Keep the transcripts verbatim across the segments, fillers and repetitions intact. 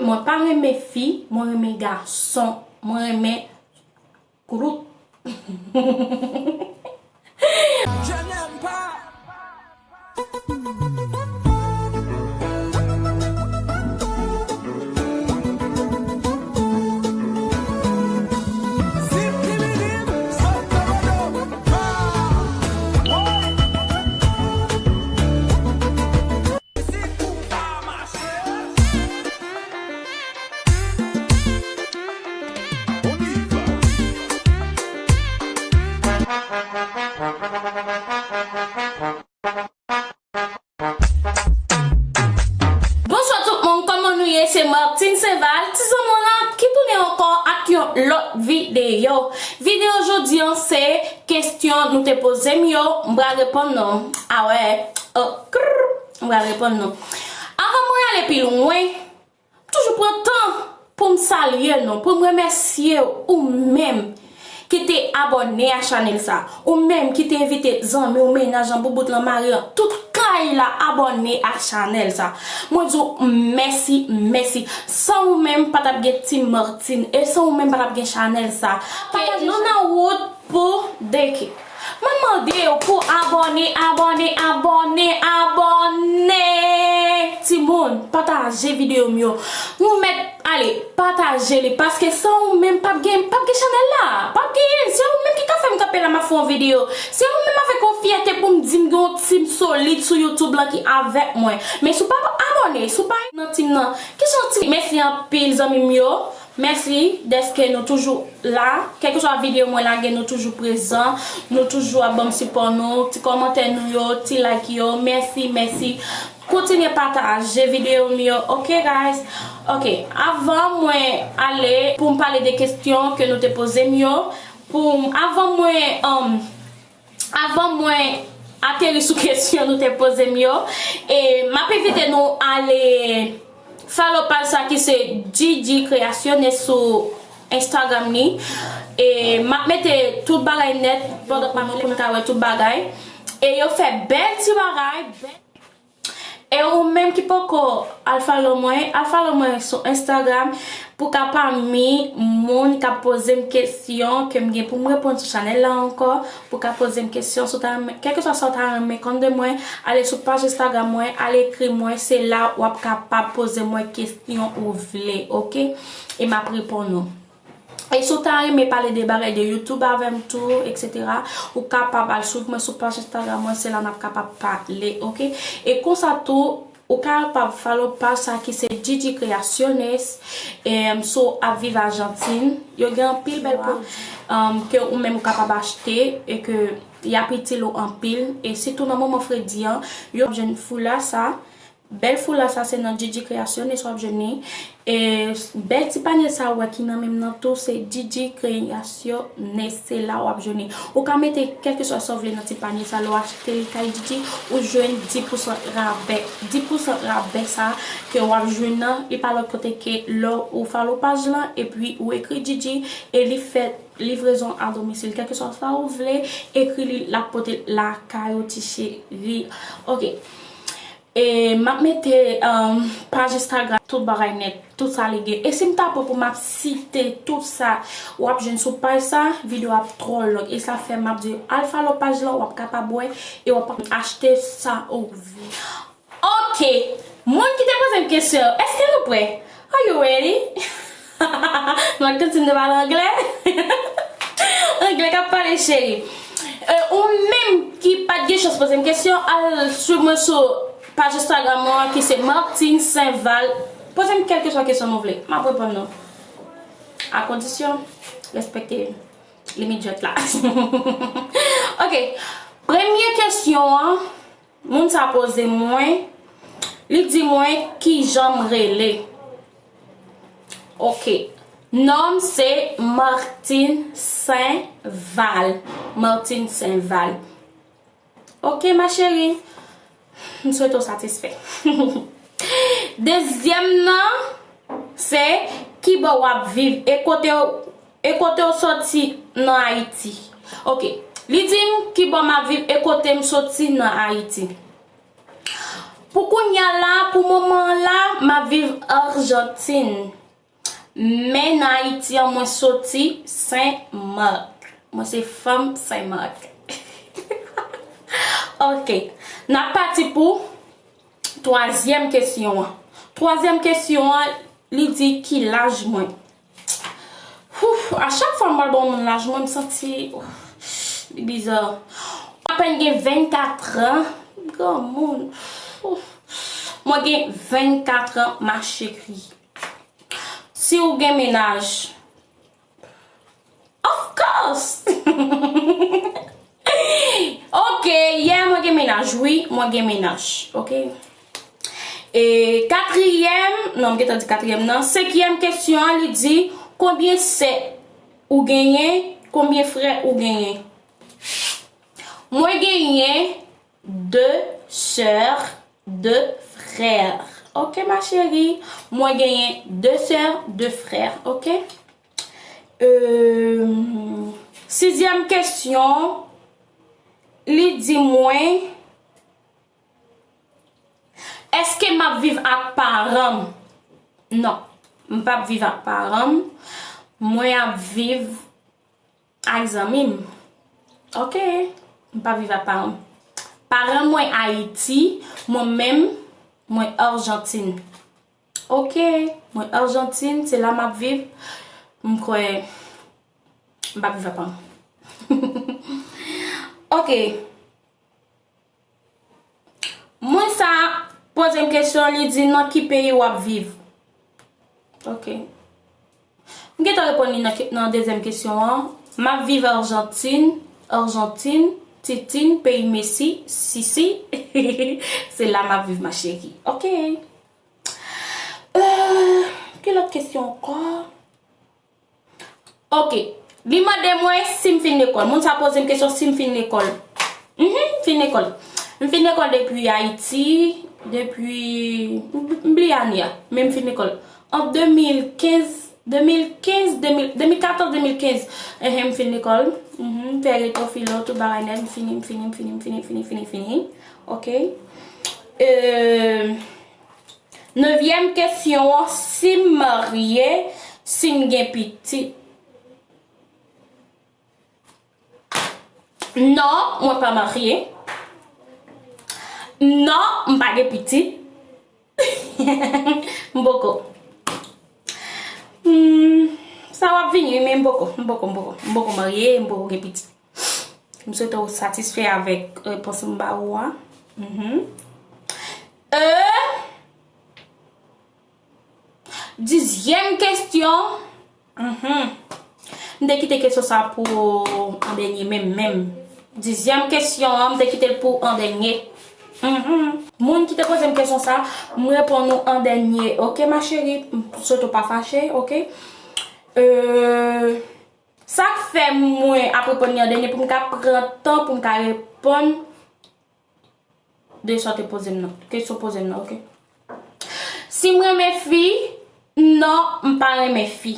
Mwen pa renmen fi, mwen renmen gason. Mwen renmen koulout. Bonswa tout moun, kòman nou ye? Se Martine Saint-Val, ti zanmi w lan, ki tounen ankò ak yon lòt videyo. Videyo jodi an se kesyon nou te poze m yo, m pral reponn nou. Awè, oh, krrr, m pral reponn nou. Avan mwen ale pi lwen, toujou pran tan pou m salye nou, pou m remèsye ou menm ki te abòne a chanèl sa, ou menm ki te envite zanmi w, mennaj lan, boubout lan, mari lan, tout kay la abòne a chanèl sa. Mwen di w mèsi, mèsi. San ou menm pa t ap gen Team Martine, e san ou menm pa t ap gen chanèl sa. Pataje nou nan wout pou deke. Mwen mande w pou abòne, abòne, abòne, abòne. Timoun, pataje videyo m yo. Nou mèt ale pataje li, paske san ou menm p ap gen, p ap gen chanèl la. P ap genyen l. Se ou menm ki ka fè m kanpe la m ap fè yon videyo. Se ou menm avèk yon fyète pou m di m gen yon team solid sou YouTube lan ki avèk mwen. Men si w pa abòne, si w pa nan team nan, ki jan team? Mèsi anpil zanmi m yo. Mèsi dèske nou toujou la. Kèlkeswa videyo mwen lage, nou toujou prezan. Nou toujou ap ban m sipò nou. Ti kòmantè nou yo, ti like yo. Mèsi, mèsi. Kontinye pataje videyo m yo. Ok, guys? Ok. Avan mwen ale, pou m pale de kesyon ke nou te poze m yo, pou m, avan mwen, um, Avan mwen ateri sou kesyon nou te poze m yo, e m ap envite nou ale follow paj sa ki se Gigi Creaciones sou Instagram li. E m ap mete tout bagay nèt pandan m ap pou nou ka wè tout bagay. E yo fè bèl ti bagay, bèl E ou menm ki poko al follow mwen, al follow mwen sou Instagram pou ka pami moun k ap poze m kesyon ke m gen pou m reponn sou chanèl la ankò, pou ka poze m kesyon si w ta renmen, kèlkeswa sa w ta renmen konn de mwen, ale sou paj Instagram mwen, al ekri mwen, se la w ap kapab poze mwen kesyon ou vle, oke? E m ap reponn ou. E si w ta renmen pale de bagay de YouTube avè m tou, etsetera, ou kapab al swiv mwen sou paj Instagram mwen, se la n ap kapab pale, oke? E konsa tou, ou kapab follow paj sa ki se Gigi Creaciones, em, si w ap viv Ajantin, yo gen anpil bèl pwodui, em, ke ou menm ou kapab achte e ke y ap itil ou anpil. E sitou nan moman fredi an, yo ap jwenn foula sa. Bèl foula sa se nan Gigi Creaciones w ap jwenn li. E bèl ti panye sa ou wè ki nan men m nan tou se Gigi Creaciones, se la w ap jwenn li. Ou ka mete kèlkeswa sa w vle nan ti panye sa, lè w achte li kay Gigi, ou jwenn dis pousan rabè. Dis pousan rabè sa ke w ap jwenn nan, li pa lòt kote ke lè w follow paj lan, epi ou ekri Gigi, e li fè livrezon a domisil. Kèlkeswa sa ou vle, ekri li, l ap pote l lakay ou, ti cheri. Oke. E m ap mete, um, paj Instagram, tout bagay nèt, tout sa li gen. E si m ta pran pou m ap site tout sa w ap jwenn sou paj sa, videyo ap twò long. E sa fè m ap di, al follow paj lan, w ap kapab wè, e w ap achte sa ou vle. Oke, moun ki te poze m kesyon, èske nou prè? Are you ready? Mwen kontinye pale anglè. Anglè k ap pale, cheri. E, ou menm ki pa t gen chans poze m kesyon, al swiv mwen sou paj Instagram mwen ki se Martine Saint Val. Poze m kèlkeswa kesyon nou vle. M ap reponn nou. A kondisyon, respekte limit jwèt la. Oke. Premye kesyon an, moun sa poze mwen, li di mwen kijan m rele. Oke. Non m se Martine Saint Val. Martine Saint Val. Oke, ma chérie. M swete w satisfè. Dezyèm nan, se ki bò w ap viv e kote w, e kote w soti nan Ayiti. Oke. Li di m ki bò m ap viv e kote m soti nan Ayiti. Pou kounye a la, pou moman an la, m ap viv Ajantin. Men nan Ayiti an, mwen soti Sen Mak. Mwen se fanm Sen Mak. Ok. N ap pati pou twazyèm kesyon an. Twazyèm kesyon an, li di ki laj mwen. Ouf, a chak fwa m pral ba yon moun laj mwen, m santi, ouf, li biza. Apèn gen vennkat an, granmoun. Ouf. Mwen gen vennkat an, ma chérie. Si w gen mennaj, of course! Ok, yeah, mwen gen mennaj, wi, mwen gen mennaj, ok? E katriyèm, non, m gentan di katriyèm nan. Senkyèm kesyon an, li di, konbyen sè ou genyen, konbyen frè ou genyen? Mwen genyen de sè, de frè. Ok, ma chérie, mwen genyen de sè, de frè, ok? Euh, sizyèm kesyon, li di mwen, èske m ap viv ak paran m? Non, m p ap viv ak paran m. Mwen ap viv ak zanmi m. Ok, m p ap viv ak paran m. Paran mwen Ayiti, mwen menm, mwen Ajantin. Ok, mwen Ajantin, se la m ap viv. M kwè m p ap viv ak paran m. Ok. Moun sa poze m kesyon, li di nan ki peyi w ap viv? Ok. M gentan reponn li nan, ke- nan dezyèm kesyon an. M ap viv Ajantin, Ajantin, Titin, peyi Messi, Sisi. Se la m ap viv, ma chérie. Ok. Euh, ki lòt kesyon ankò? Ok. Li mande mwen si m fin lekòl. Moun sa poze m kesyon si m fin lekòl. Mhm, m fin lekòl. M fin lekòl depi Ayiti, depi, m, m bliye ane a, men m fin lekòl. An de mil kenz, de mil kenz, de mil, de mil katòz, de mil kenz. Ehe, m fin lekòl. Mhm, m fè reto filo, tout bagay nèt, m fini, m fini, m fini, m fini, fini, fini, fini. Ok. Euh, Nevyèm kesyon an, si m marye, si m gen pitit? Non, mwen pa marye. Non, m pa gen pitit. M poko. Hmm, sa w ap vini, men m poko, m poko, m poko. M poko marye, m poko gen pitit. M swete w satisfè avèk repons m ba ou a. Mhm. Euh, Dizyèm kesyon. Mhm. M te kite kesyon sa pou an dènye menm, menm. Dizyèm kesyon an, m te kite l pou an dènye. Mhm. Moun ki te poze m kesyon sa, m reponn ou an dènye. Ok, ma chérie, m swete w pa fache, ok? Euh, sa k fè mwen ap reponn li an dènye pou m ka pran tan pou m ka reponn de sa w te poze m nan. Kesyon poze m nan, ok? Si m renmen fi, non, m pa renmen fi.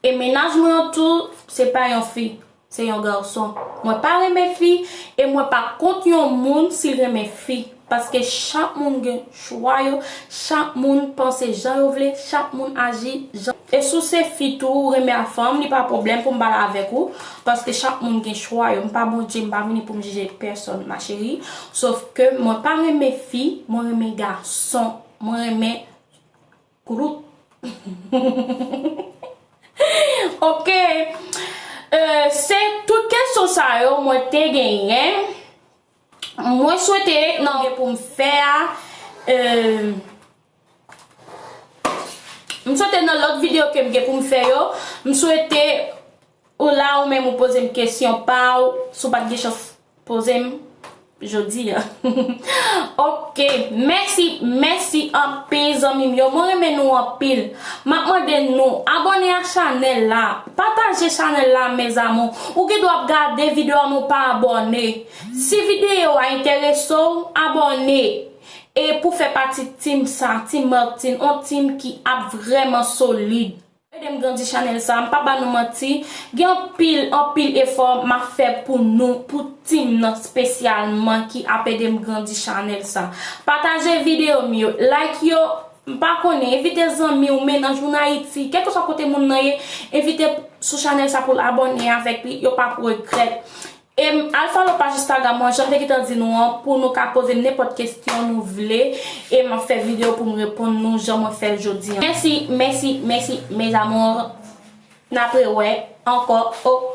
E mennaj mwen an tou, se pa yon fi, se yon gason. Mwen pa renmen fi, e mwen pa kont yon moun si l renmen fi. Paske chak moun gen chwa yo, chak moun panse jan yo vle, chak moun aji jan. E si w se fi tou, ou renmen ak fanm, li pa pwoblèm pou m pale avèk ou, paske chak moun gen chwa yo. M pa Bondye, m pa vini pou m jije pèsòn, ma chérie. Sof ke mwen pa renmen fi, mwen renmen gason. Mwen renmen koulout. Ok. Euh, se tout kesyon sa yo mwen te genyen. Mwen swete nan gen pou m fè a, euh, m swete nan lòt videyo ke m gen pou m fè yo, m swete ou la ou menm ou poze m kesyon pa w, si w pa t gen chans poze m jodi a. Ok, mèsi, mèsi anpil zanmi m yo. Mwen renmen nou anpil. M ap mande nou abòne ak chanèl la, pataje chanèl la, mes amours. Ou gen dwa ap gade videyo a men w pa abòne. Si videyo a enterese w, abòne. E pou fè pati team sa, team Martine, on team ki ap vrèman solid. Ede m grandi chanèl sa, m pa ba nou manti. Gen anpil, anpil efò m ap fè pou nou, pou team nan espesyalman ki ap ede m grandi chanèl sa. Pataje videyo m yo, like yo, m pa konnen, envite zanmi w, mennaj ou nan Ayiti, kèlkeswa kote moun nan ye, envite sou chanèl sa pou l abòne avèk li, yo p ap regrèt. E m al follow paj Instagram mwen, jan m te gentan di nou an, pou nou ka poze m nenpòt kesyon nou vle. E m ap fè videyo pou m reponn nou jan mwen fè l jodi an. Mèsi, mèsi, mèsi, mes amours. N ap rewè ankò. Oh.